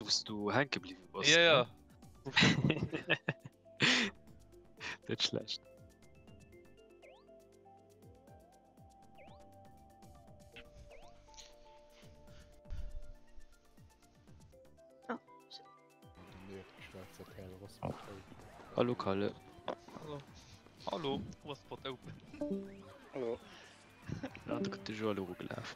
Wous du hänke bliwwe bass. Ja, ja. Net schlecht. Hallo Kalle. Hallo. Hallo. Hotspot open. Hallo. Ja, da gëtt de Joer elo gelaf.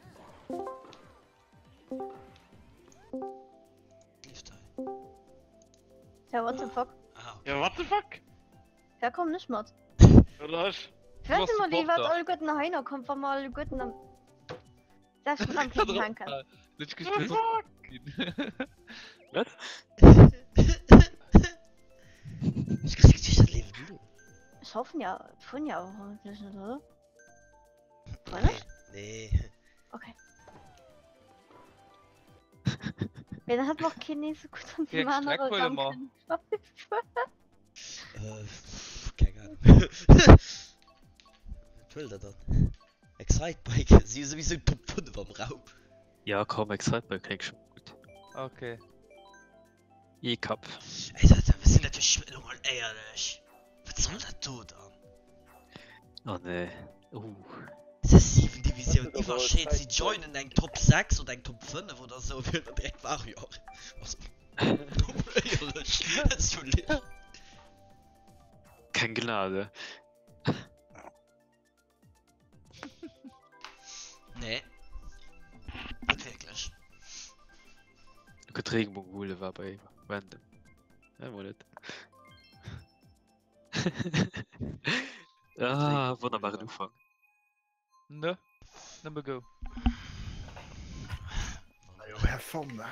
Ja, what the fuck? Ah, okay. Ja, what the fuck? Da komm nicht mat. Oder ech? Warte mal, wie wat all Gutten heiner kommt, wann mal Gutten am Selbst am Kind hängen. Net gespielt. Wat? Ich krieg dich das Leben du. Ich hoffen ja, vun ja hoffentlich nicht, oder? Oder nicht? Nee. Okay. Mee dann hat mer och keen nees sou gutt an Wéi eng deem Streck anere huele Gang mer? kënnen Äh, pff, keng Ahnung. Wat wëllt der dann? Excitebike, si hu souwisou Top 5 am Raum. Ja komm, Excitebike kléngt scho gutt. Okay. E-Cup. Ey, dat, dat sinn dat fir Elo mol éierlech, wat soll dat do dann? Oh nee. Uh. Se 7 Divisioun iwwerscheet, si joinen eng Top 6 oder eng Top 5 oder sou, wielen dann direkt Warrior. Also, elo mol éierlech, dat ass jo liicht. Keng Gnade. Nee. Net wierklech. Du gëtt Regenbogenhule war bei random. Ja, wohl net. ah, wunderbaren Ufang. Ne? Nëmme go. Jo, have fun, ne?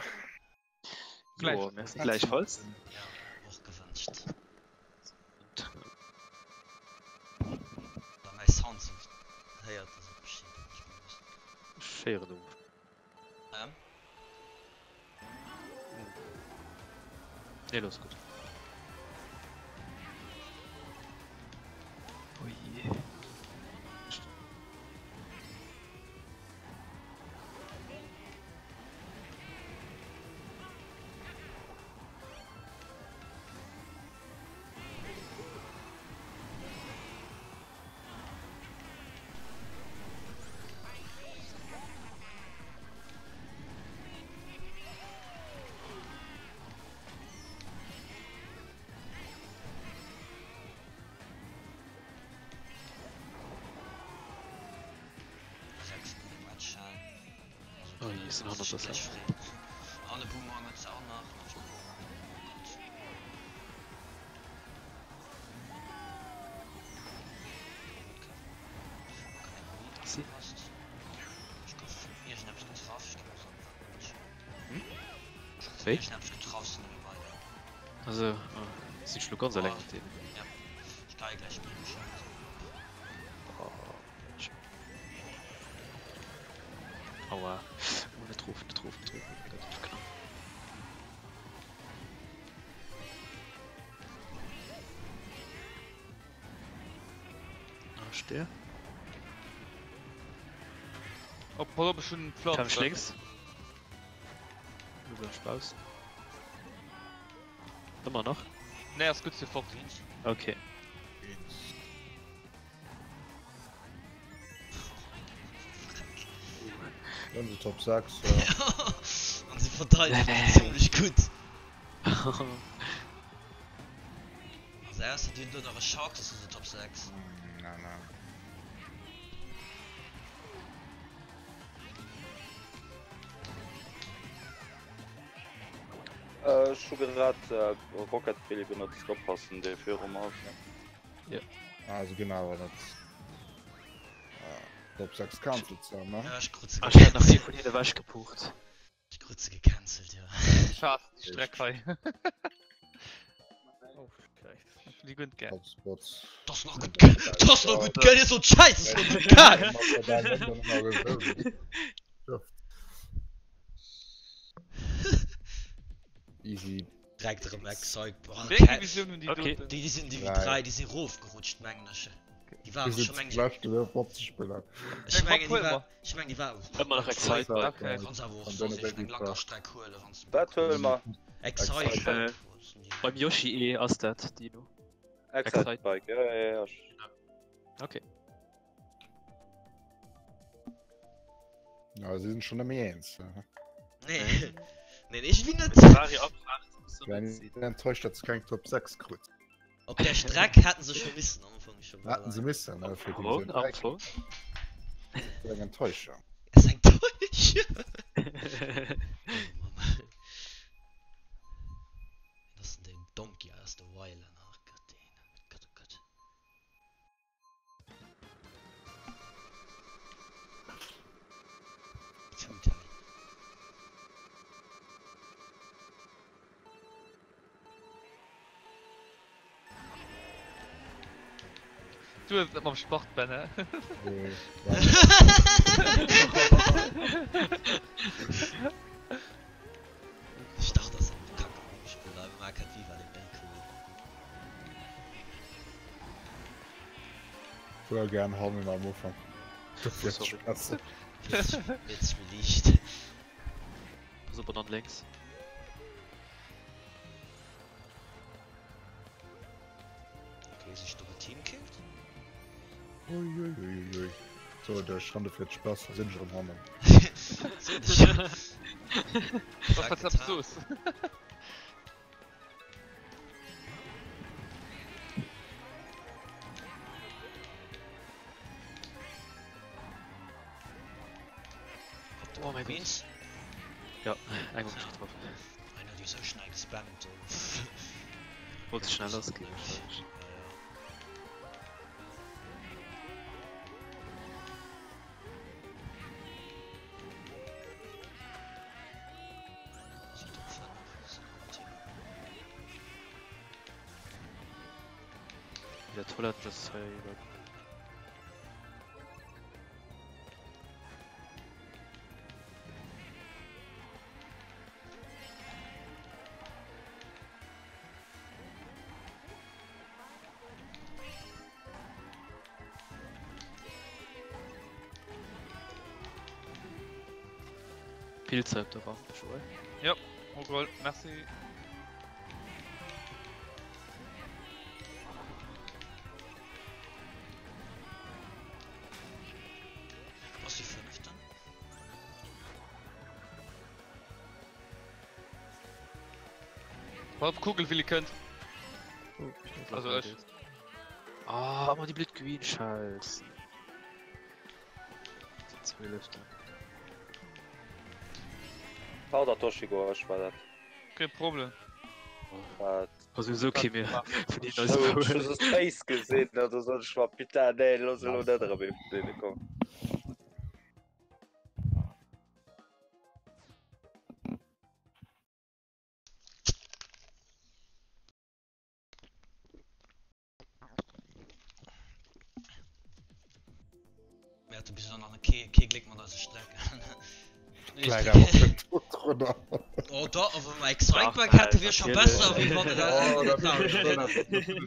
Gleich. Jo, merci gleichfalls. Ja, och gewënscht. Wa mäi Sound sou héiert, da sot Bescheed, wann ech benotzt. Ech héieren of. Ähm? Nee, los gutt. Ui. Oh je, sinn 100 Prozent. An de Boomerang huet se och nach. Si. Wéi? Also, oh, sinn ech lo ganz eleng mat deenen. Aua. Oh, net rof, net rof, net rof. Oh mein Gott, dat war knapp. Ah, Stär. Oh, pass op, ech hunn Kam ich Pflanzen. links. Über Spaß. Immer noch? Nee, ass gutt, si fort. Okay. Dann die Top 6. Ja. An sie verteidigen nee, nee. ziemlich gut. Also erst die nur noch eine Chance zu der Top 6. Nein, nein. Ech hu grad Rocket Billy benotzt, oppassen dee virum ass. Ja. Ah, se ginn awer net. Top 6 cancelled zwar, ne? Ja, ech krut se Ah, ech hat nach ee vun hinnen ewech gepucht. Ech krut se gecancelt, ja. Schaass, déi Streck hei. Oh, déi gutt gär. Hotspots. Das noch gut, das noch gut, gell, so scheiße, das noch gut, geil! Easy. Direkt erëm Excite. Boah, Wéi eng Divisioun hunn déi Okay. doten? Déi, déi sinn Divi Drei. 3, déi sinn rofgerutscht, mengen ech. Déi waren Déi schon, sinn mengen ech. schlecht fir matzespillen. Ech mengen, déi Huel war, mer. ech mengen, déi war. Ëmmer nach Excite. Excite. Okay. Kanns awer och An soss deine eng Baby langer Car. Streck huelen, wanns du Wat Bock huele hues. mer? Excite. Äh, beim Yoshi E ass dat Dino. Excite Bike, ja, ja, ja. Okay. Ja, sie sind schon méi eens. Nee, nee, ech win net. Enttäuscht, dat se keng Top 6 krut. Op der Streck hätten se schon missen am Anfang schon. Hätten se missen, ne, fir Am déi Fong. Eng Enttäuschung. Ass eng Enttäuschung. Wien ass denn deen Donkey aus de Weilen? Ach Gott, deen. Gott, oh Gott. Tut hei. Du hues et mam Sport, Ben, hä? Nee. Start ass eng Kack am Spill, awer Mario Kart Wii war dee méi cool. Fuer gern hannen am Ufank. Dat wier Sorry. besser. Deet sech méi liicht. Pass op, Banan lénks. Okay, sech do geteamkillt? Uiuiuiui. So, der Schande fir Spaß, da sinn ech erëm hannen. So, dech. Was was das los? Oh mein Gott. Ja, eng hunn ech getraff. Einer déi sou schnell gespammt. Wollt schnell lass ginn wahrscheinlech. Der Toilette das hei iwwer. Pilze op der Ramp, Joël. Jo, oh goal, merci. Ass déi fënneften? Op Kugel Willi kënnt. Also ech. Ah, ëmmer déi blöd Green Shells. Déi Zwieleften. Pardon Toshigo, ech war dat. Kee Problem. Ass sowieso kee méi vun hinnen eis Ech hu soss d'Face gesinn an da sot ech mer, Putain, nee, looss elo net erëm ee vun deene kommen. Mir hate bis elo nach kee kee Gléck mat eise Strecken. Kleng awer kënnt do drënner. Oh da, awer mam Excitebike hätte wir scho besser wéi wann Oh, dat hunn ech schon, dat hunn ech schon,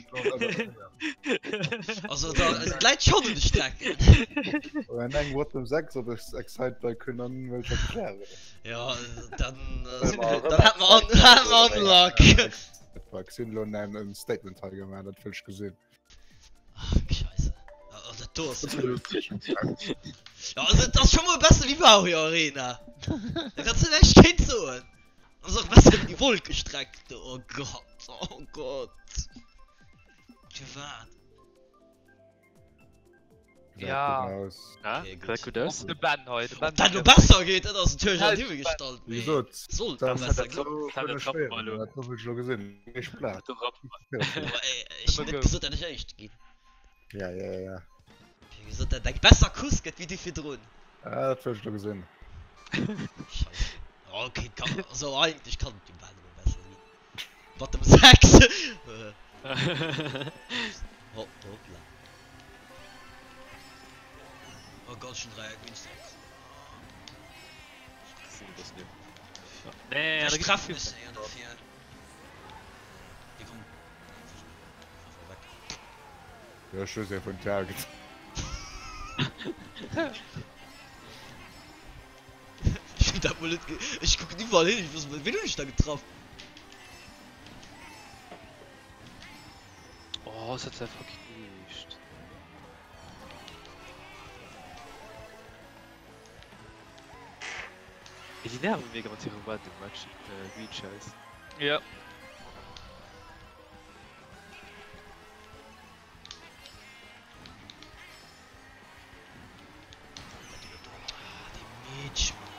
also, Also da et läit schonn un de Strecken. Wenn eng Bottom 6 op Excitebike hunn, dann wëll ech erklären. Ja, dann dann hätt mer an hätt mer Unluck. Fuck, si hunn elo en Statement hei gemaach, dat wëll ech gesinn. Ach, Scheisse. Oh, dat do ass. Ja, also, dat ass scho mol besser wéi Mario Arena. Da kannst du näischt géint soen. Ass och besser wéi déi Wolkestreck do. Oh Gott, oh Gott. Firwat? Ja. Ja, Okay, gesäit gutt. gutt aus. De Ben hei, de Ben. Ob dat lo besser geet, dat ass natierlech an Help, den Himmel gestallt, Wéi mee gesot, sollt dat besser dat goen. do Dat wëll ech rappen mer schwéieren, elo. dat wëll ech elo gesinn. Éischt Plaz. Dat rappen mer. Awer ey, ech hunn Nëmme net go. gesot, dat ech éischt ginn. Ja, ja, ja. Ech hu gesot, dat eng besser Course gëtt wéi déi virdrun. Ah, dat wëll ech elo gesinn. Scheisse. Okay, kann, also eigentlech kann et jo bal nëmme besser ginn. Bottom 6. Hopp, hoppla. Oh Gott, schon 3 Greenstrikes. Nee, Ech da gibt's treffen viel. mech ja dofir. Déi kommen einfach weg. Ja, ech hu se vun Tar gezéien. Ech hunn dat mol net ge. Ech kucken iwwerall hin, ech wosst net, wien hunn ech da getraff? Oh, ass dat war fucking liicht. Ey, déi nerven mega mat hirem random Match, äh, Green Shells. Ja. Ah, déi Meetch, Mann.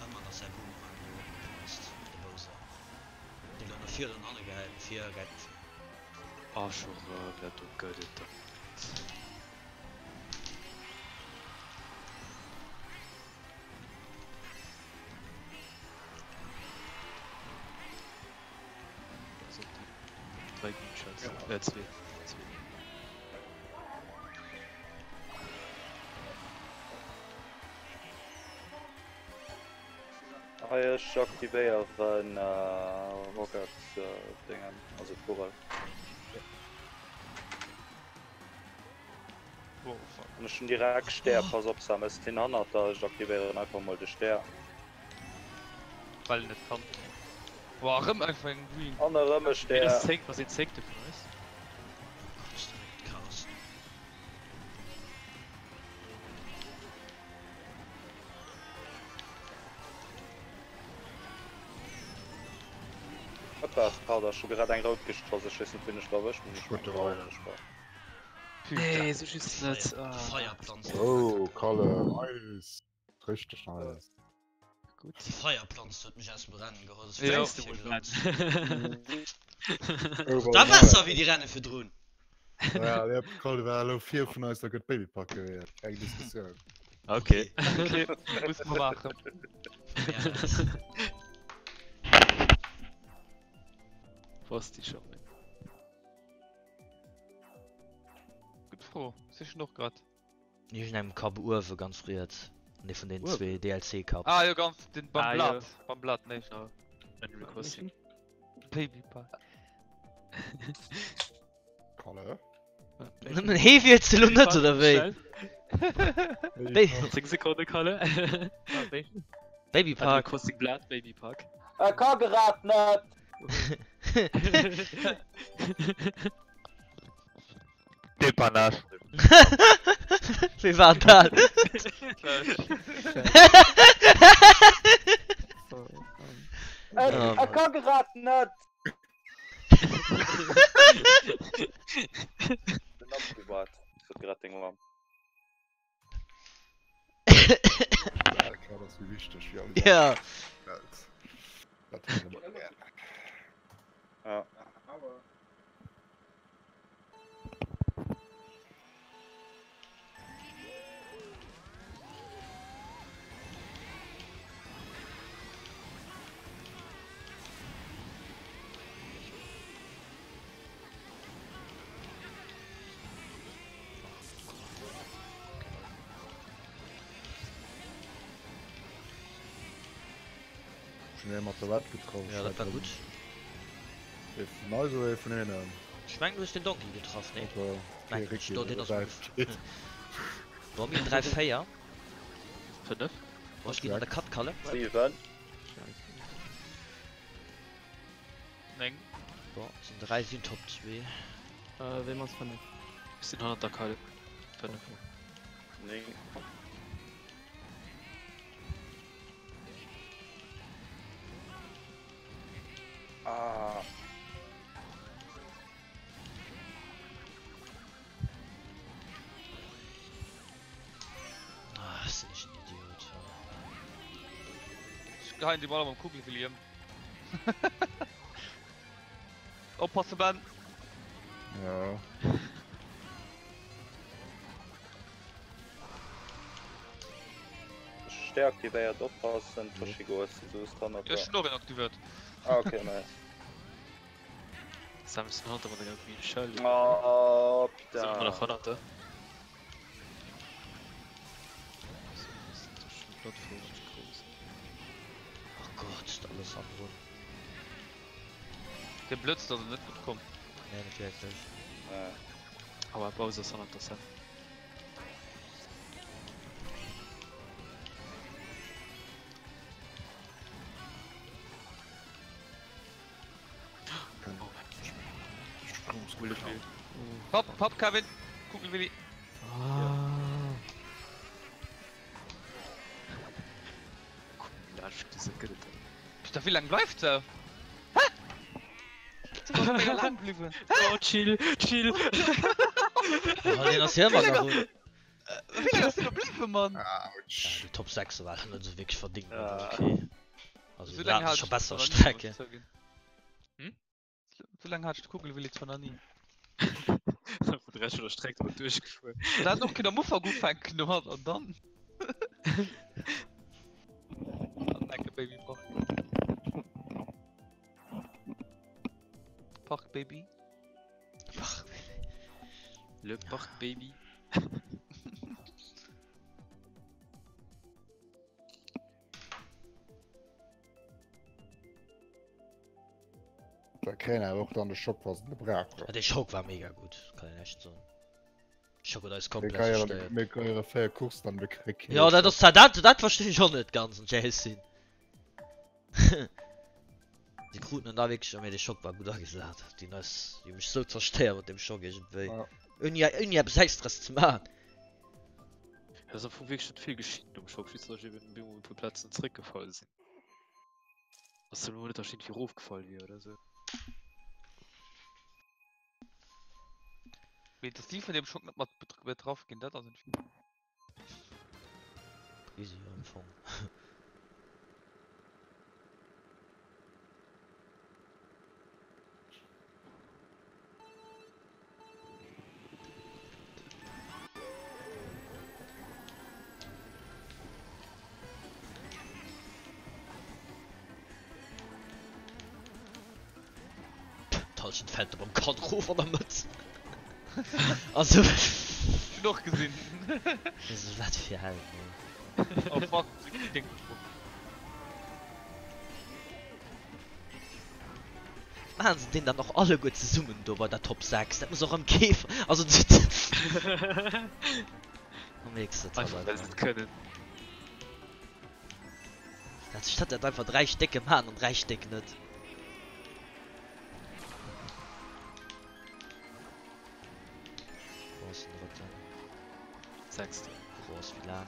Ah, Mann, ass säi Boomerang do opgepasst, de Bowser. Deen huet no vir oder no hanne gehäit, no vir, gehäit no vir. Ah, scho rëm, dat do gëtt et der net. Drei Green Shells, äh, zwee, zwee. Hei ech aktivéieren Rocket Dingen, also d'Kugel. An ech hunn direkt Stär, pass op Sam, ech sinn hannert der, ech aktivéieren einfach mol de Stär. Well en et kann. Boah, erëm einfach eng Green. An erëm e Stär. Was een zéngte vun eis. Oh Gott, dat gëtt Chaos. Hoppa, pardon, ech hu grad eng rout geschoss, ech weess net wien ech do erwëscht hunn, ech mengen grau, ech war. Nee, sou just net. Déi Feierplanz. Oh, Kalle, nice. Richteg nice. Gutt. Déi Feierplanz huet mech aus dem Rennen geholl. Jo. Da besser wéi déi Renne virdrun. Ja, der Kalle war elo vir vun eis, da gëtt Babypark gewielt. Keng Diskussioun. Okay. Okay, muss man machen. Wosst ich schon. Gutt Fro, sichen och grad. Iergendengem Cup uewe ganz riets. An ee vun den zwee DLC Cups. Ah jo ganz den beim Ah, jo. Blatt, beim Blatt nee. Genau. Animal Crossing. Babypark. Kalle? Nëmmen hee wielst de lo net oder wéi? Ba 10 Sekonne Kalle. Animal Babypark. Crossing Blatt Babypark. E ka grad net! Depannage. Wéi war dat? E ka grad net! Den Apfelbart, sot grad deng Mamm. Ja, dat ass méi wichteg wéi alles Ja. anescht. Dat huet een ëmmer gär. Ja. Schon ee mat der Wett getraff. Ja, dat war gutt. Ee vun eis oder ee vun hinnen? Ech mengen du hues den Donkey getraff, nee? Okay, Nein, Ricky, do, den ass der gutt. Bon, mir hunn 3, 4. 5. Bon, ech ginn an der Cut, Kalle. 7. 9. Bon, et sinn 3, sinn Top 2. Äh, wem ass 5? Ech sinn hannert der Kall. 5. 9. Ah. Ah, sinn ech en Idiot. Ech geheien déi Baller mam Kugelwilliam. Oppasse Ben! Ja. Stär aktivéiert, oppassen, Toshigo ass just hannert Ech der. hunn och een aktivéiert. Ah, okay, nice. Sam, ech sinn hannert der mat enger Green Shell. Oh, Sinn ëmmer nach putain. hannert der. Oh Gott, ist alles am Run. De Blëtz ass net gutt komm. Nee, net wierklech. Nee. Aua, Bowser ass hannert der Sam. Hopp, hopp Kevin! Kuckel Willi! Ah. Komm, laanscht dëse gëtt et dann. Psta, wéi laang bleift se? Hä? Se ass mega laang bliwwen. Oh, chill, chill. Oh, deen ass jo ëmmer nach un. Wéi laang ass deen do bliwwen, Mann? Ja, déi Top 6 war net esou wierklech verdingt, mee war okay. Also, Sou do laang haten hat se scho ech besser zwar nach ni, muss Strecken. ech zouginn. Hm? Sou laang hat ech d'Kugelwilli zwar nach ni. Vun der Rescht vun der Streck drun duerchgefuer. Da hat och keen am Ufank ufänken domat an dann. An enke Baby Park. Park Baby. Park Baby. Le Park Baby. Da kréien awer och dann de Schock wa se de brauchen. Ja, dee Schock war mega gutt, kann een echt soen. Schock huet eis Mir komplett kréien zerstéiert. mir kréie 4 Coursen an mir kréie kee Ja, dat Schock. ass zwar dat, dat verstinn ech och net ganz an Jay sinn. Si kruten en da wierklech, mee de Schock war gutt agesat. Déi hunn eis, déi hu mech sou zerstéiert mat deem Schock iergendwéi. Ja. Ouni, ouni eppes Extras ze maachen. Et ass am Fong wierklech net vill geschitt nom Schock, just datt ech eben op eemol e puer Plazen zeréckgefall sinn. Ass elo net datt ech iergendwéi erofgefall wier oder sou. Mee dass déi vun deem Schock net mat betraff ginn, dat ass en. Easy am Fong. D'Halschent fält op am Kant erof an der Mëtt. Also. Ech hunn och gesinn. Also wat fir Helden, ey. Oh fuck, Ding. Maachen se deen dann och alleguer zesummen do bei der Top 6? Dat muss och am kee also Du mierks et halt Einfach well se einfach. et kënnen. Dat statt dat einfach 3 Stécke maachen an 3 Stéck net. Wou ass den drëtten? Sechsten. Wou ass wéi laang?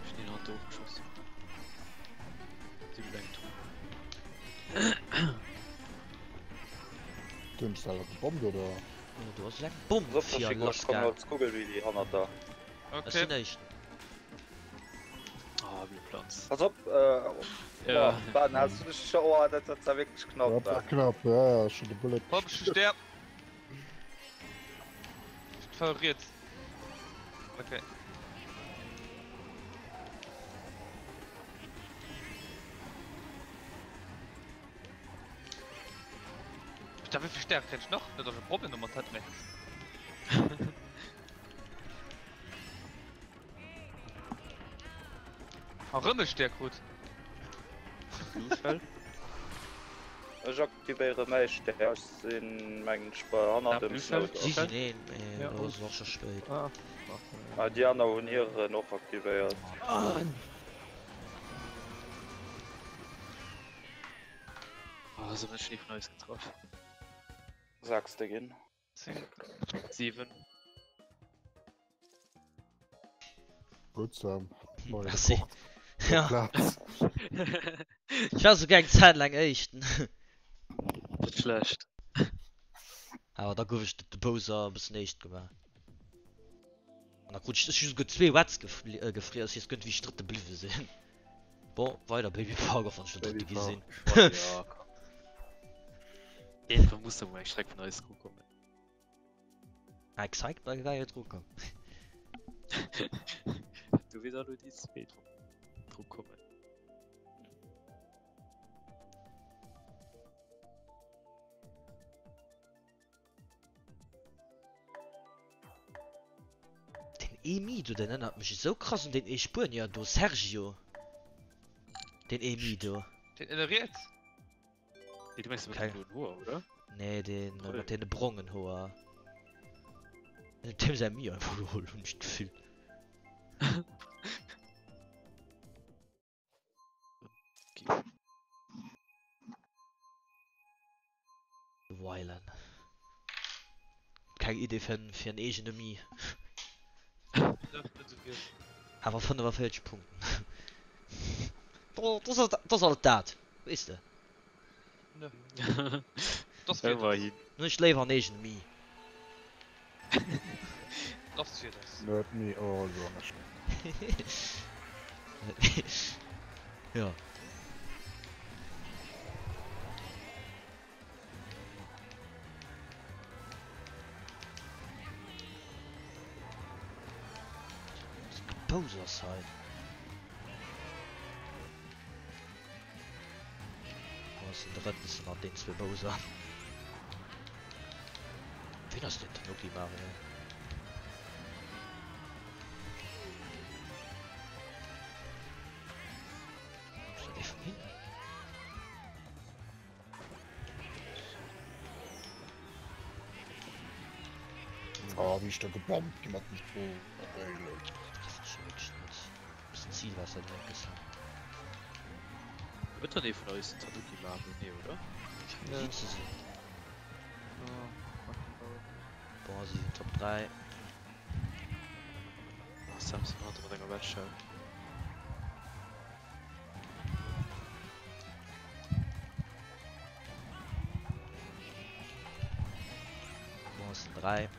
Ech hunn een Hand ofgeschoss. Si hunn eng Tour. Du hunn selwer gebommt oder? Oh, do ass eng Bomm Pass op, fir Chico, ech lass kommen gaang. als Kugelwilli hannert der. Ech sinn Okay. éischten. Ah, blöd Platz. Pass op, äh, Ja. oh, Ben, has du dech scho, oh, dat dat war wierklech knapp, Dat war Ben. knapp, ja, ja, ech hunn de Bullet Hopp, ech sterb. Ech fahr riets. Okay. Da wéi vill Stärkt hätt ech nach? Net dass ech e Problem domat hätt, mee. A rëm e Stär krut. Blue Shell. Ech aktivéiere mäi Stär, ech sinn mengen ech bei hannert dem Blue Shell. Snowdrop. Si sinn een, mee Ja. elo ass et och scho spéit. Ah, Ah, déi aner hunn hiren och aktivéiert. Ah, se hunn mech ni vun eis getraff. Sechste ginn. 7. Gutt Sam. Neue Merci. Rekord. Ja. Platz. Ech war souguer eng Zäit laang Éischten. Net schlecht. Awer da gouf ech de Bowser e bëssen éischt gemaach. An da krut ech, ech hu souguer zwee Wets gefriess, ech weess guer net wéi ech Drëtte bliwwe sinn. Bon, weider Baby Park, och wann ech jo Drëtte gi sinn. Ja, komm. Iergendwann muss da mol eng Streck vun eis dru kommen. Ah, Excitebike war jo dru komm. Du weess elo déi zweet dru kommen. Den Emido, den ënnert mech esou krass un den ee Spuenier do, Sergio. Den Emido. Den ënne riets? Nee, du mengs de mat Keng. den bloen Hoer, oder? Nee, den Oder? mat deene brongen Hoer. Den huet deem säi Mio einfach geholl, hunn ech d'Gefill. Idee fir fir en eegene Mii. Awer 45 Punkten. Dat ass alt dat, weess de. Ëmmerhin. Dann hunn ech léiwer en eegene Mii. Let me all soen ech. Jo. Bowser Side. Wo ass den drëtten ënnert den zwee Bowser? Wien ass den Tanuki Mario? Ass dat ee vun hinnen? Oh, wéi ech da gebombt gi mat dem Sprung. Treffen ech jo wierklech net. Bëssen Zilwasser drénken. Huet dann ee vun eis den Tanuki Mario? Nee, oder? Schéngt net ze sinn. Bon, si sinn Top 3. Ah, Samson Hunter mat enger Red Shell. Bon, es sinn 3.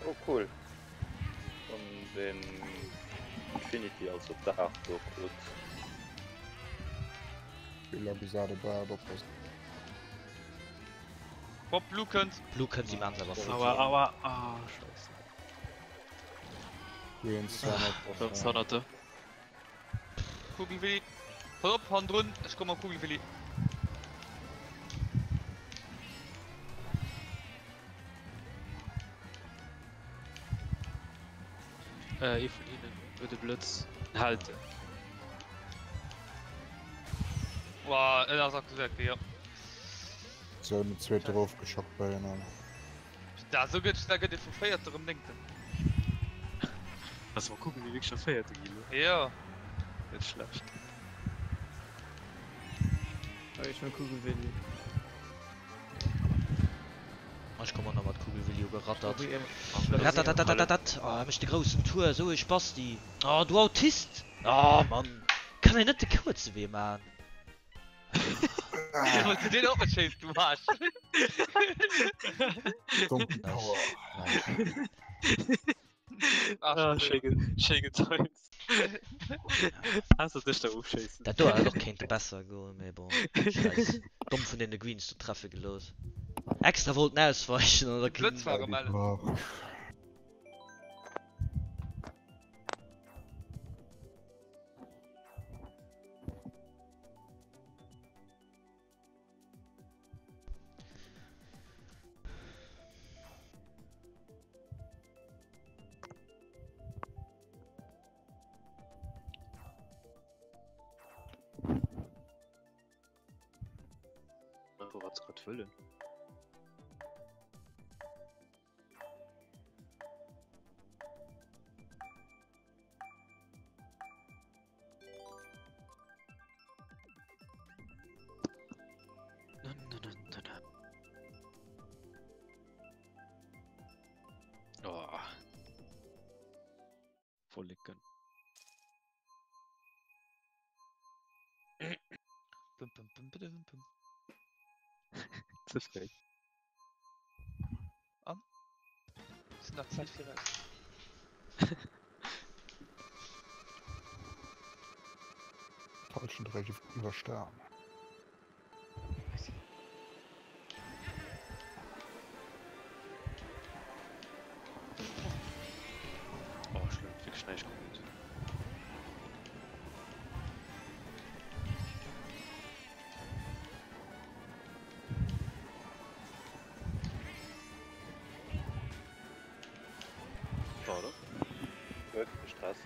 Oh cool. An den Infinity also Daach do krut. Bob, Blue kënnt. Blue kënnt, si maachen se awer futti. Aua, aua, ah, scheisse. Ganz hannert der. Kugelwilli. Pass op, hannendrun, ech komm mam Kugelwilli. Ee vun hinnen huet e Blëtz. En hält en. Woah, en ass aktivéiert gi, jo. Se hunn den zweete erofgeschockt beieneen. Da sou gëtt da gëtt ee vum véierte rëm néngten. Lass mol kucken, wie wierklech nach véierte gi lo. Jo. Net schlecht. Hei ech mam Kugelwilli. Ech komm och nach mat Kugelwilli ugerattert. Ratatatatat. Oh, hei mécht de groussen Tour, esou e Spasti. Oh, du Autist! Oh Mann, kann een net de kuerze Wee man? Wolls du deen och net schéissen, du Arsch? Donkey Power. Ah, schéi schéi getimed. Has de dech da ofschéissen? Dat do hätt och kéinte besser goen, mee bon, scheiss. Domm vun deene Greens do treffe gelooss. Extra wollten ausweichen an da Blëtz war erëm ellen. Wo wat grad wëllen. Oh. Wolleken. Bum, bum, bum, bum, bum. Ze fréi. An? Sinn nach Zäit viraus. Falschen Dreck iwwerstan. Oh, ech hunn wierklech näischt krut. Oder? Gut, Stress.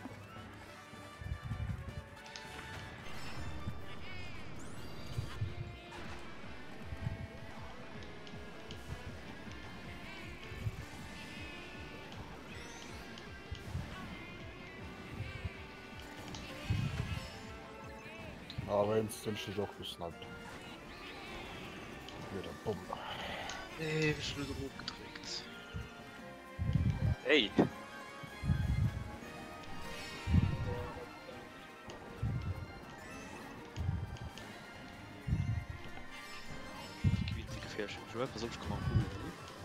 Ah, wéinst hunn ech dech och gesniped. Mit der Bombe. Nee, ech hun net erof gedréckt. Hey!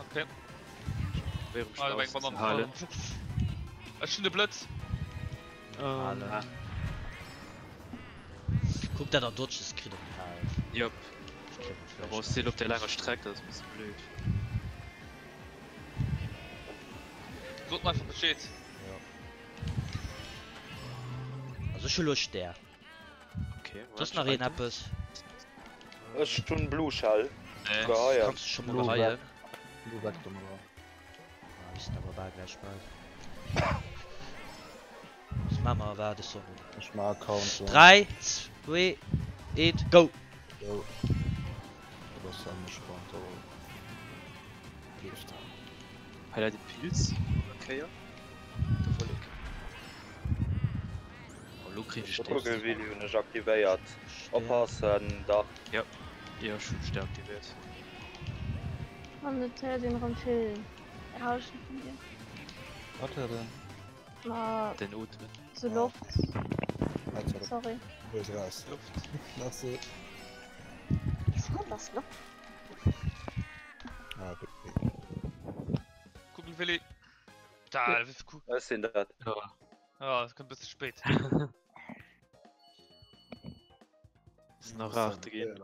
Okay. Ech hun de Blëtz. Ah. Kuck dat der Dodges kritt op Hals. Jop. Aber aus op der langer Streck, dat ass e bësse blöd. Sot mer einfach Bescheed. Also ech hu lo Stär. Okay, Soss nach een eppes? Ech hunn Blue Shell. Nee. Geheien. Kanns du scho mol geheien. Blue weg domadder. Ah, wir sind awer bal gleich bal. Was machen wir? Warte, so. Ech ma Account. 3, 2, 1, go! Go. Dat ass dann gespannt, aber leeft dann. Hei läit e Pilz an der Kéier. Der Wollek. Oh, lo krieg ech Kugelwilli hunn ech aktivéiert. Oppassen da. Ja, jo ech hunn Stär aktivéiert. An et héiert een erëm vill Rauschen vun dir. Wat héiert een? Ma Den Ootmen. sou Loft. Sorry. Hues raus. Loft. Merci. Wéi ass Loft? Ah, okay. Kugelwilli. Da, wéi vill Kugel. Ech sinn dat. Ja. Ah, dat kënnt bësse spéit. Ass nach rar ze ginn.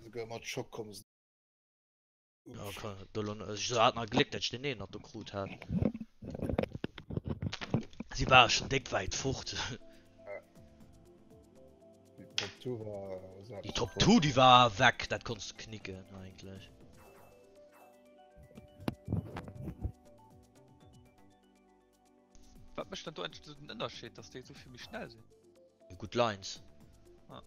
Souguer mat Schock kommen se. Ja, kann, do lo, ech hat nach Gléck, dat ech den een nach do krut hat. Si war schon déck wäit fort. Déi Top 2 war Déi Top 2, déi war weg, dat konns de knicken eigentlech. Wat mécht dann do eigentlech esou den Ënnerscheed, dass déi esou vill méi schnell sinn? Jo, gutt Lines. Ah.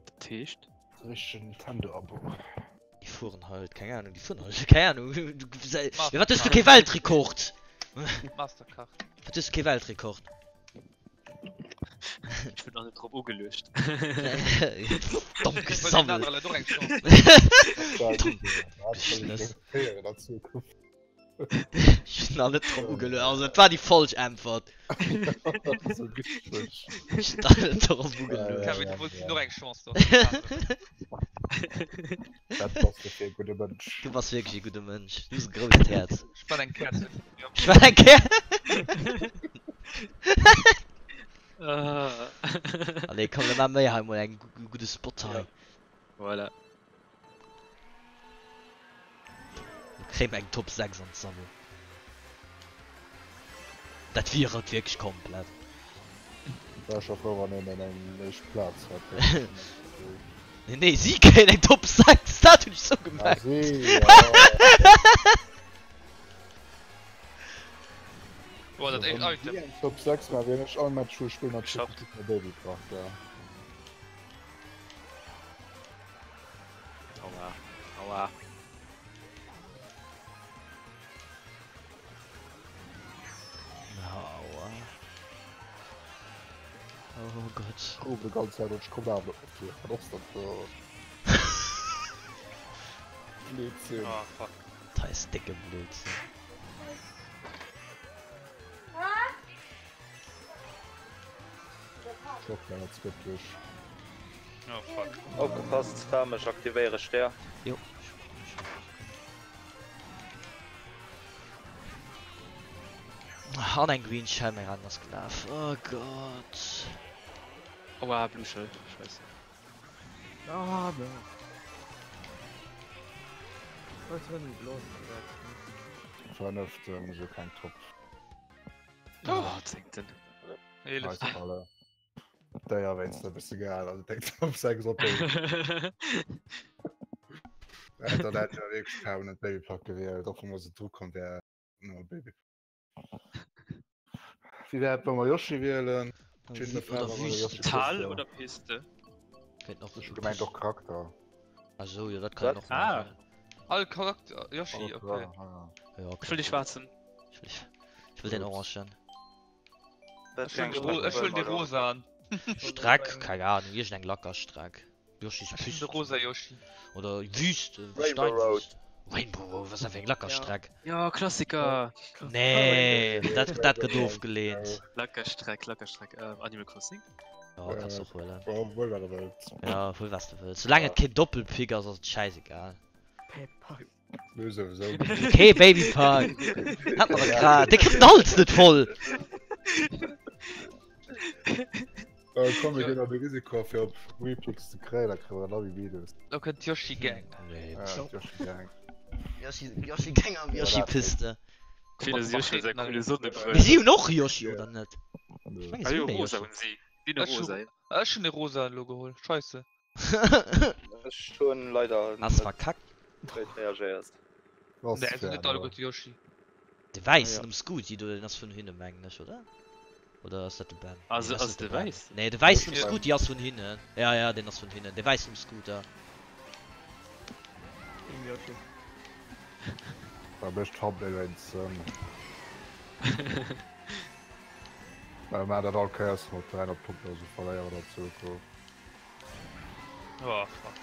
Dat heescht? Richtegen Nintendo-Abo. Déi fueren halt, keng Ahnung, déi fueren halt, keng Ahnung. Ja, wat hues du kee Weltrekord? Mastercard. Wat hues du kee Weltrekord? Ech bin nach net drop ugeluecht. Domm gesammelt. Ech hunn nach net drop ugeluecht. Also et war déi falsch Äntwert. Ech hunn nach net drop ugeluecht. Kevin, du wollts noch eng Chance do. Dat bass de fir e gudde Mënsch. Du bass wierklech e gudde Mënsch. Du hues e grousst Häerz. Spann eng Käerz. Spann eng Käerz. Allez, komm, da maache mir hei mol eng gudde Spot hei. Voilà. Da kréie mer eng Top 6 an d'Sammlung. Dat wier et wierklech komplett. Wär scho frou wann een eng éischt Plaz hätt. Nee, nee, si kréien eng Top 6, dat hunn ech sou gemengt. Ah, si, ja. Boah, dat éischt Item. Eng Top 6 war wien ech all Match wou ech spillen hat Geschafft. Baby braucht ja. Aua, aua. Aua. Oh Gott. Ich rufe die ganze Zeit und ich komme auch nicht mit dir. Was ist das für Blödsinn? Ah, fuck. Da ist dicke Blödsinn. Ich hoffe, das wird durch. Oh, fuck. Opgepasst, Fam, ech aktivéiere Stär. Jo. An eng Green Shell, meng Rennen ass gelaf. Oh Gott. Aua, Blue Shell. Scheiße. Ah, ne. Was wenn bloß Vernëft, so keng Top. Oh, zéngten. 11. Nice, alle. Déier wéinst e bësse geil, also denk Top 6 op déi. Dann hätt ja wierklech permanent Babypack gewielt, och wann se dru komm wär no Baby. Wéi wär et wa mer Yoshi wielen? Oder Wüste. Tal oder Piste? Kéint och. Ech hu gemengt och Charakter. Ah sou, jo dat kann een och Ah. maachen. All Charakter, Yoshi, okay. Ja, Ech wëll de schwaarzen. Ech wëll, ech wëll den orangen. Ech huelen de rosaen. Streck, keng Ahnung, iergend eng lacker Streck. Yoshis Ech hunn Pist. de rosa Yoshi. Oder Wüst, Rainbow Road. Steinwüst. Rainbow Road, was ass dat fir eng lacker Streck? Ja, Klassiker! Nee, dat, dat gëtt ofgeleent. Lacker Streck, lacker Streck. Ähm, Animal Crossing? Ja, kanns du och huelen. Ja, huel wat der wëllt. Ja, huel wat s de wëlls. Soulaang et keen Doppelpick ass, ass et schäisegal. Nö, souwisou. Kee Baby Park! Hat mer der grad. Dee kritt den Hals net voll! Äh, komm, mir ginn an de Risiko fir op Replicks ze kréien, da kréie mer en Abi Videos. Lo kënnt d'Yoshi Gang. Nee. Ja, d'Yoshi Gang. Yoshi, Yoshi Gang am Yoshi Piste. Fir dass Yoshi huet eng coole Sonnebrëll. Mee si hunn och Yoshi, oder net? Nö. Ech mengen, Ah si jo, hunn e rosa Yoshi. hunn si. Si hunn e Ech hu rosa, ja. ech hunn e rosa elo geholl. Scheisse. Ech hunn leider Ass net verkackt. drop reagéiert. Was Nee, fir sinn net einer. alleguerte Yoshi. De wäissen um Scooty do, deen ass vun hinne mengen ech, oder? Oder ass dat de Ben? Ass Nee, ass ass net de de Ben. wäissen? Nee, de wäissen um Ja. Scooty ass vun hinnen. Ja, ja, deen ass vun hinnen. De wäissen um Scooter. Da mécht Thumbnail wéinst ähm. Well mer dat all Kéiers mat 300 Punkten oder sou verléieren oder zoukoum. Oh fuck.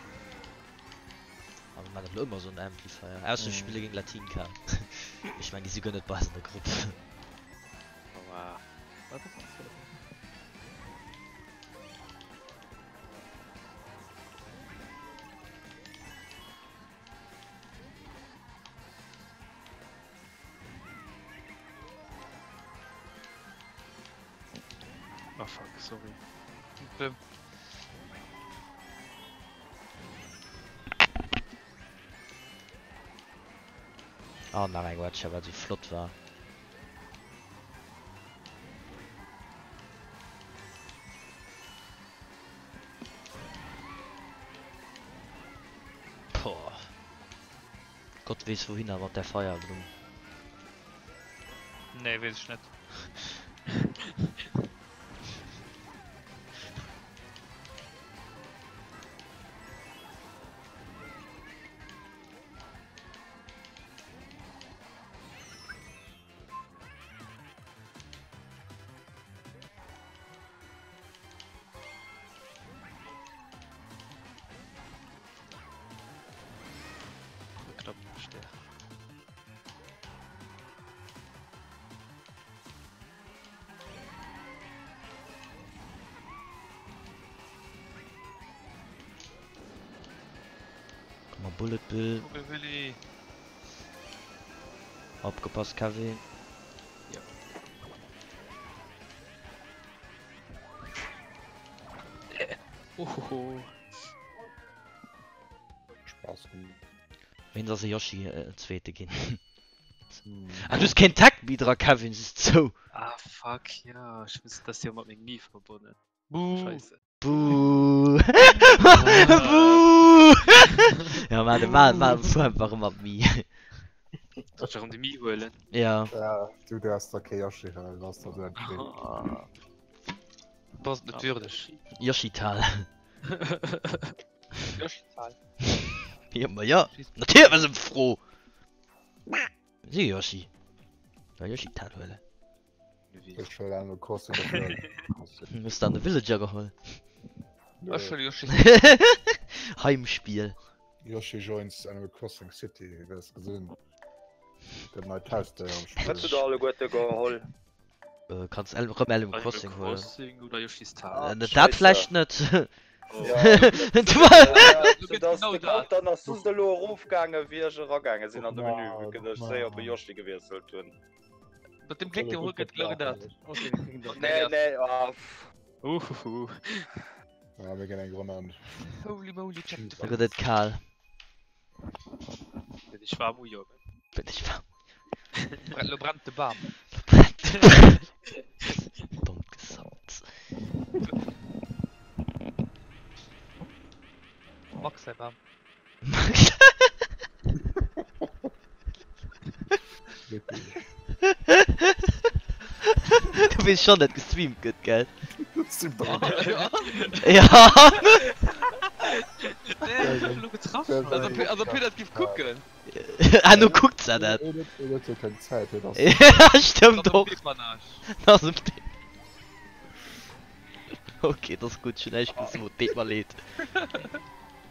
Aber man hat elo ëmmer sou en Amplifier. Ausser ech spille géint Latinka. Ech mengen, déi si guer net bei eis an der Grupp. Aua. Oh fuck, sorry. Schlimm. Oh, nach eng Watcher, wat sou flott war. Boah. Gott weess wouhinner mat där Feierblumm. Nee, weess ech net. Knapp Stär. Komm mal, Bullet Bill. Vogel Willi. Opgepasst, Kevin. Ja. Ohoho. Spaß gemacht. Wéinst ass e Yoshi äh, Zweete ginn. Ah, du hues keen Tag méi dra, Kevin, sis zou. Ah fuck, ja, ech muss das jo mat mengem Mii verbonnen. Buh. Scheisse. Buh. Buh. Ja, ma, ma, ma, fuer einfach ëmmer Mii. Soll ech erëm de Mii huelen? Ja. Ja, du däerfs der kee Yoshi huelen, ass der sou entscheet. Bass net würdeg. Yoshital. Yoshital. Ja, ma ja. Natierlech ass em Fro. Si Yoshi. Ja, Yoshital huelen. Ech huelen Animal Crossing dofir. Hues de an de Villager geholl? Ech huele Yoshi. Heimspiel. Yoshi joins Animal Crossing City, wéi s gesinn. Dat neit Hausdéier am Wat Spill. hutt der alleguerte geholl? Äh, kanns El rëm Animal Animal Crossing huelen. Crossing oder Yoshi's Town? Ah, Äh, dat Scheisse. vläicht net. Oh. Ja. Du Ja, gëtt dass genau de dat. Dann ass just elo erofgaange wéi ech eragaange sinn an de Menü, Guck wou ech mal. séier op e Yoshi gewiesselt hunn. Mat dem Klick, dee hol gëtt genau dat. Okay, wir kriegen das. Nee, nee, ah, pff. Uhuhu. Ja, mir ginn eng Ronn an. Holy moly, check the Da gëtt et kal. Bin ich warm, Ujo. Bin ich warm. Lo brennt de Bam. Dommt Gesammels. Max säi Bam. Max. Du weess schon, dat gestreamt gëtt, gell? Ja. Also, also Peter giff kucken. Ah, nu kuckt se dat. En huet jo keng Zäit, hien ass. Ja, stëmmt och. Depannage. Ass um Dep. Ok, et ass gutt, ech hunn näischt gesot, deet mer leed.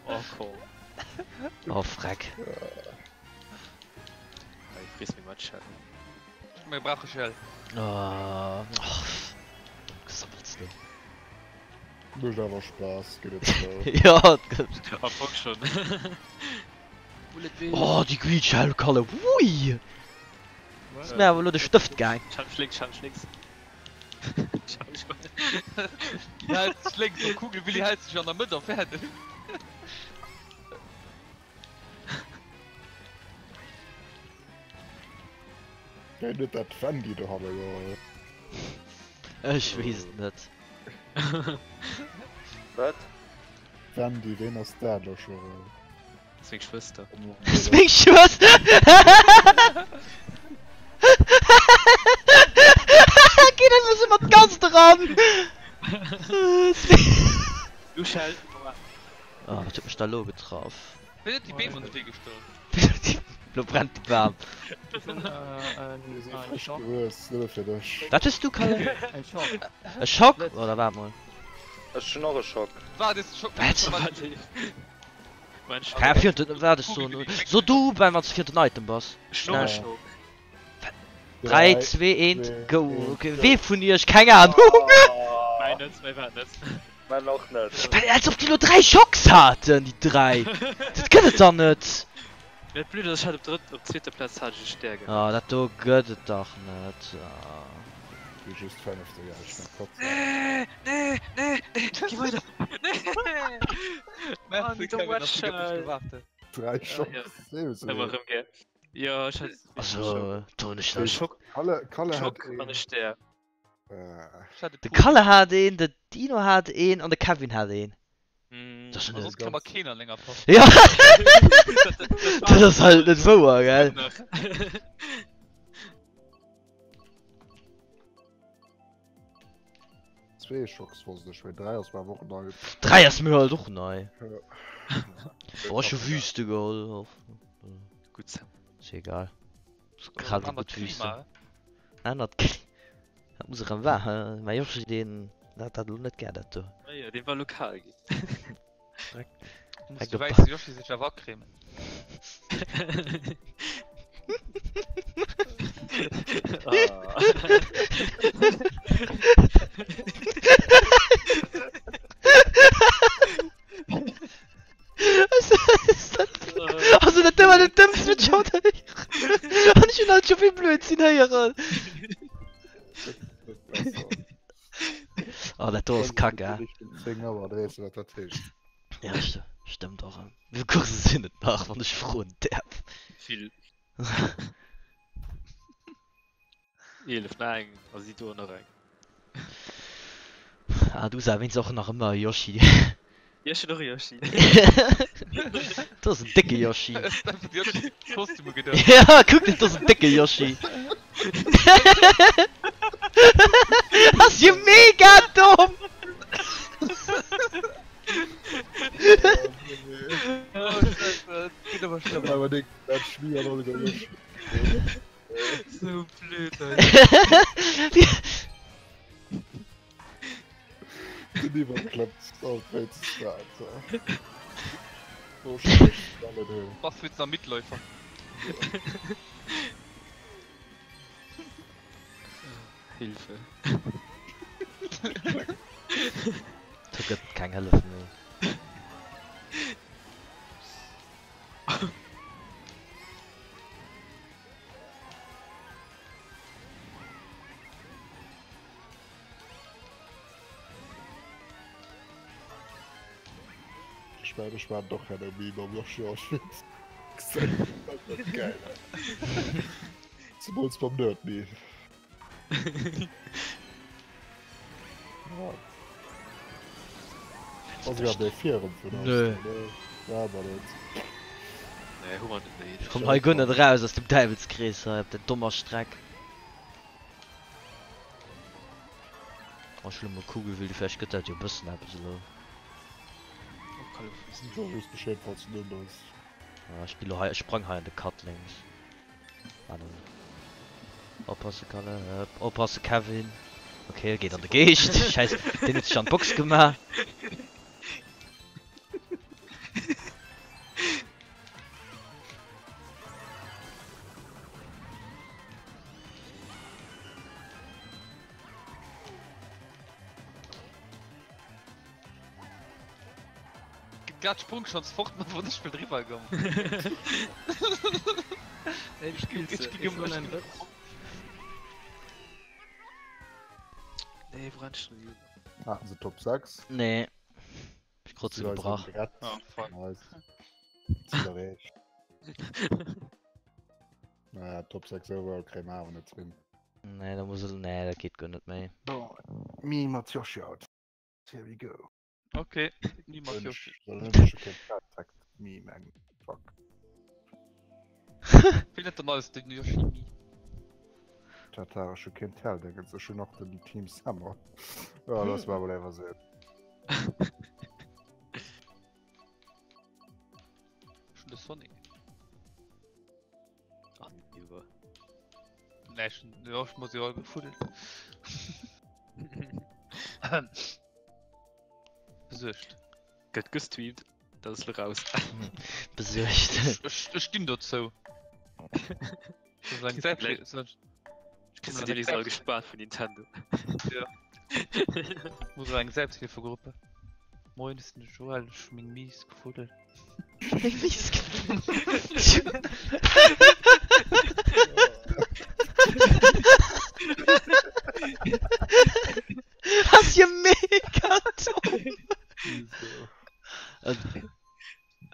Oh komm. Oh freck. Hei, friss meng mat Schell. Mir brauche Schell. Oh, Gesabbels do. Mécht awer Spaass, gëtt et zou. Jo, et gëtt. Am Fong schon. Oh, déi Green Shell Kalle, wui! Ass mir awer elo de Stëft gaang. Schanf lénks, schanf lénks. Déi hält sech lénks op Kugel, Willy hält sech an der Mëtt a fäerdeg. Ween huet dat Wendy dohanne geholl? Ech weess et net. Wat? Wendy, ween ass dat elo scho rëm? Ass meng Schwëster. Ass meng Schwëster. Geet einfach sou mat Gast eran. Du Schell. Oh, wat huet mech da lo getraff? Ween huet déi Beem an de Wee gestallt? Lo brennt de Bam. Mir si frësch gewuess, nëmme fir dech. Wat hues du, Kalle? Eng Schock. E Schock? Oder waart mol. Ech hunn och e Schock. Waart, is de Schock Wat? Mein Schock. Hä, fir den, waart ech soen. So du, Ben, wann s du fir den Item bass. Schnell. Schock. 3, 2, 1, go! Okay, wee vun iech? Keng Ahnung! Mäin net, mäi war et net. Mäin och net. Ben, als ob déi lo 3 Schocks haten, déi 3! Dat gëtt et dach net! Dat Blöd ass, ech hat op drëtt, op zweeter Plaz hat ech e Stär gehat. Oh, dat do gëtt et dach net! Déi just 50 Jahre schnell kotzen. Nee, nee, nee, nee, geh weider! Nee! Merci Kevin, dass du op mech gewaart hues. 3 Schocks, seriously? Ëmmer erëm gär. Jo, ech hat Also, do hunn ech nach. Schock, Kalle, Kalle hat Schock an een. e Stär. Äh. De Kalle hat een, de Dino hat een an de Kevin hat een. Mm. Dat ass A net. soss kréie mer keen an enger Partie. Ja! Dat ass halt net wouer, gell? Zwee Schocks wosst ech, mee 3 ass mer awer och nei. 3 ass mir halt och nei. Ja. Oh, ech hu Wüste geholl. Gutt Sam. Ist egal. Ist grad so Anert gutt Wüste. Klima. Anert Klima. Dat muss erëm war, he? Mäi Yoshi, deen hat dat elo net gär, dat do. Ah jo, dee war lo kal ginn. Direkt, Muss direkt de op wäisse Yoshi sech awer acremen. Ah. Also dat do war dat Dëmmst wat ech haut héieren. An ech hunn haut scho vill Blödsinn héieren. Oh dat do ass kacke. 10 Auer, da weess de wat dat heescht. Ja stëmmt och. Wéi vill Coursse sinn et nach wann ech froen däerf? Vill. 11 nach eng a si do nach eng. Ah du erwähns och nach ëmmer Yoshi. Jo ech hunn och e Yoshi. Dat ass en décke Yoshi. Ech hunn einfach Yoshi Kostüme geduecht. Ja kuck dat ass en décke Yoshi. Ass jo mega domm. Oh Scheiße, et gëtt ëmmer schlëmmer. Awer déck, dat Schmier an Olga Yoshi. Sou blöd ey. Den iwwerklëppt alt wéinst dat. So schlecht kann et hunn. Bass wéinst am Mitläufer. Hilfe. Do gëtt et keng Hëllef méi. Ech mengen ech maan och herno Meme mam Yoshi Outfit. Gesäit einfach geil aus. Zemools mam Nerd Meme. Ass iwwerhaapt ee virem vun eis? Nö. Nee, war mer net. Nee, hu mer net néideg. Ech komm hei guer net eraus aus dem Däiwelskrees hei op der dommer Streck. Oh, ech huele mol Kugelwilli, vläicht gëtt dat jo e bëssen eppes elo. Oh, Kalle, wou bist du? Sou just Bescheed falls en un ass. Ah, ech gi lo hei, ech sprang hei an de Cut lénks. Ah, dann. Oppasse Kalle, oppasse Kevin. Okay, e geet an de Geescht. Scheiss, deen huet sech an d'Box gemaach. Grad Sprung schonns fort, ma wor ech will driwwer goen. Ey, wie spillst du? Ech hunn en Wëtz. Nee, wo rennst du hin? Haten se Top 6? Nee. Ech krut se gebrach. Oh, fuck. Nice. Ziel erreecht. Naja, Top 6 overall kréie mer awer net hin. Nee, da muss et, nee, dat geet guer net méi. Bon, me mat Yoshi out. Here we go. Okay, me mat Yoshi. Me, man. Fuck. Wéi net dann alles den Yoshi Me? Dat war schon kein Teil, da gibt's schon noch den Team Summer. Ja, das war wohl einfach so. Schon de Sonic. Ach, iwwer. Nee, schon, ja, ich muss ja gefuddelt. Besuergt. Gëtt gestreamt, dat ass lo raus. Besuergt. Ech, ech, ech stinn dozou. Das ist eng Selbst- Gleich- Kriegst du dir all gespart vun Nintendo. Ja. Muss eng Selbsthilfegruppe. Moin, ich bin Joel, ich bin mies gefuddelt. Mies gefuddelt. Ass jo mega domm.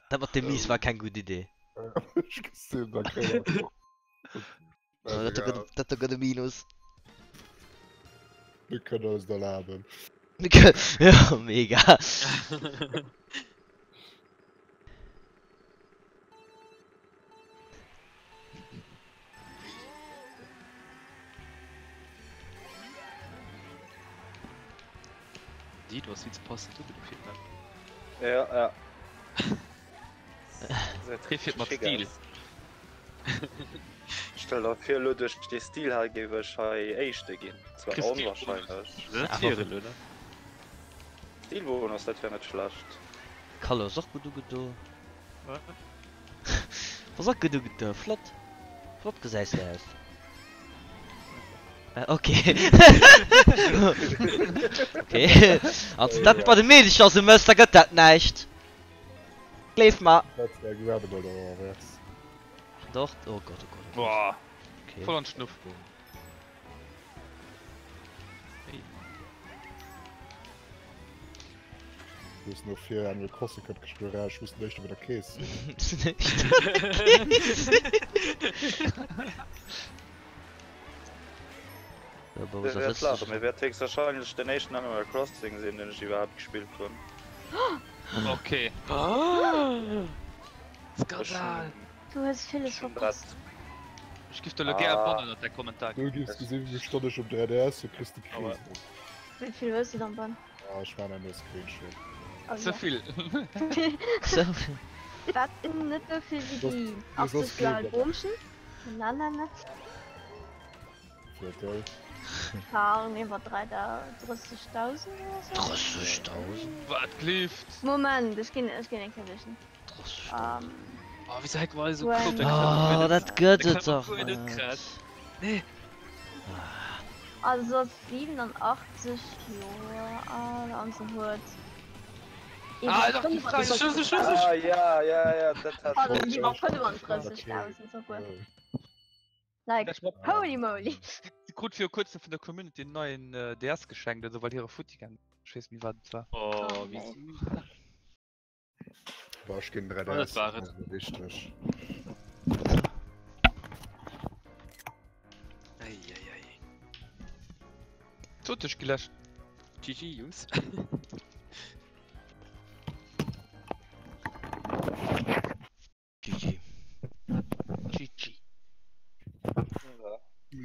Dat mat dem mies war keng gutt Idee. Ech gesinn, da kréie mer. Dat do gëtt e Minus. Mir kënnen eis et erlaben. Ja, mega. Die, du hast viel zu passend ugedo fir d'Map. Ja, ja. Hie fiert mat Stil. Stell der vir elo duerch dee Stil hei géif ech hei Éischte ginn. Zwar Kriss onwahrscheinlech. Dat wier et elo, ne? Stilbonus, dat wär net schlecht. Kalle ass och gutt ugedo. Ass och gutt ugedo, flott. Flott gesäis de aus. Äh, okay. okay. Als dat bei de Meedecher sou mëss, da gëtt dat näischt. Gleef mer. Dat wär grad emol der Avers. Doch, oh Gott, oh Gott, oh Gott. Boah, Okay. voll an Schnuff. Du hues no vir Animal Crossing kënnt gespillt, ja, ech muss den éischte bei der Kees sinn. Dir wäert laachen, mee wäert héchstwahrscheinlech den éischten Animal Crossing sinn, deen ech iwwerhaapt gespillt hunn. Okay. Skandal! Du hues villes verpasst. Ech giff der lo gär e Bann ënnert däi Kommentar Du giffs gesinn, wéi vill Stonn ech um 3DS hunn, kriss de Krisen. Wéi vill hues du dann Bann? Ah, ech maan en Screenshot. Oh, Ze ja. vill. Wat net sou vill wéi déi 80 Joer al Boomchen? Na na na. Viertel. Keine Ahnung, iwwer 30.000 oder sou. 30.000? Wat gleeft? Moment, ech ginn ech ginn eng Kéier sichen. 30.000. Ähm, Oh, wieso hackt man alle so When- klug? Oh, dat gëtt et dach net. net. Nee. Also ass 87 Joer al an se huet. Ah, doch, die Frage. Schlüssel, Schlüssel. Ah, ja, ja, ja, dat hat Also Schlüssel. iwwer 35.000 souguer. Like, holy moly. Sie krut viru kuerzem vun der Community en neien DS geschenkt oder sou, well hire futti gaangen ass. Ech weess net méi wat et war. Oh, wéi süß. Boah, ech ginn Oh, 3DS. dat war et. Das ass wichteg. Eieiei. Tot dech geläscht. GG, Jungs.